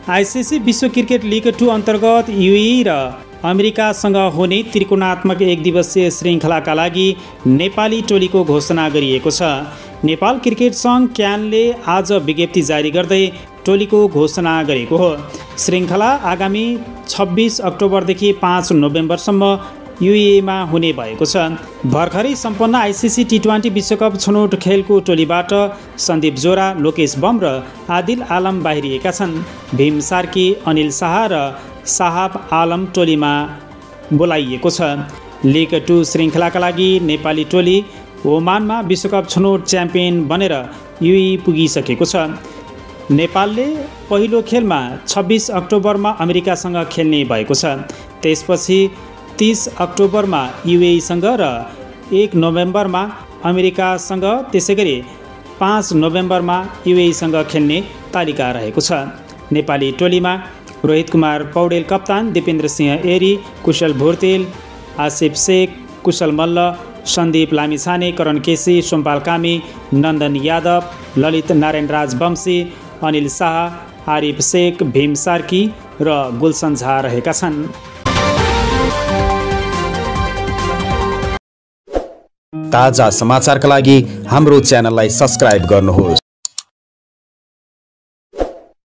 ICC विश्व cricket league 2 अन्तर्गत UAE र अमेरिकासँग हुने त्रिकोणात्मक एकदिवसीय श्रृङ्खलाका लागि नेपाली टोलीको घोषणा गरिएको छ। नेपाल क्रिकेट सङ्घ क्यानले आज विज्ञप्ति जारी गर्दै टोलीको घोषणा गरेको हो। श्रृङ्खला आगामी 26 अक्टोबरदेखि 5 नोभेम्बरसम्म युएईमा हुने भएको छ। भर्खरै सम्पन्न आइसिसी टी20 विश्वकप छनौट खेलको टोलीबाट सन्दीप जोरा, लोकेश बम र आदिल आलम बाहिरिएका छन्। भीम सार्की, अनिल शाह र साहब आलम टोलीमा बोलाइएको छ। लिग 2 श्रृङ्खलाका लागि नेपाली टोली ओमानमा विश्वकप छनौट च्याम्पियन बनेर युएई पुगिसकेको छ। नेपालले पहिलो खेलमा 26 अक्टोबरमा अमेरिकासँग खेल्ने भएको छ। त्यसपछि 30 अक्टोबरमा युएईसँग र 1 नोभेम्बरमा अमेरिकासँग, त्यसैगरी 5 नोभेम्बरमा युएईसँग खेल्ने तालिका रहेको छ। नेपाली टोलीमा रोहित कुमार पौडेल कप्तान, दिपेन्द्र सिंह एरी, कुशल भुर्तेल, आसिफ शेख, कुशल मल्ल, सन्दीप लामिछाने, करण केसी, सोमपाल कामी, नन्दन यादव, ललित नारायण राज वंशी, अनिल शाह, आरिफ शेख, भीम सार्की र गुलसन झा रहेका छन्। ताजा समाचारका लागि हाम्रो च्यानललाई सब्स्क्राइब गर्नुहोस्।